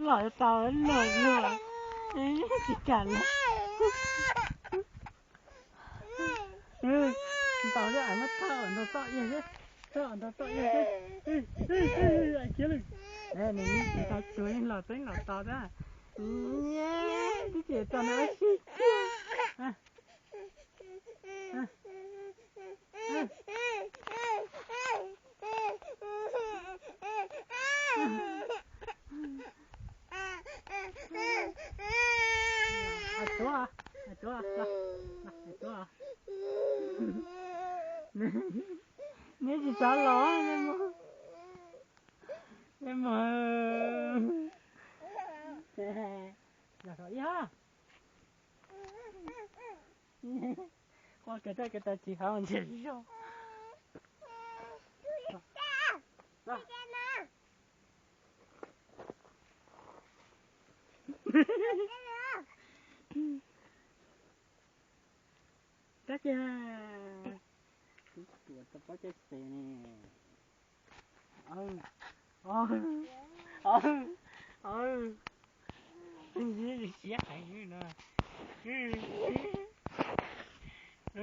Los tau luag luag, tsis kam li. Ntaus xwb, muab thawb ntau toj iag xwb, thawb ntau toj iag xwb. Khiav lawm. Nws tsis tau tsuag los txeeb los tos thiab. Twb tsis tau nws ua si thiab. Tuav, tuav, tuav. Neb tsis xav los, neb mus, neb mus. Los saum ib hab. Quaj kiag, quaj kiag tsis hab ntsia zog. Kab kiag, kuv tuam tau pob caj xes ne. Aw, aw, aw, aw.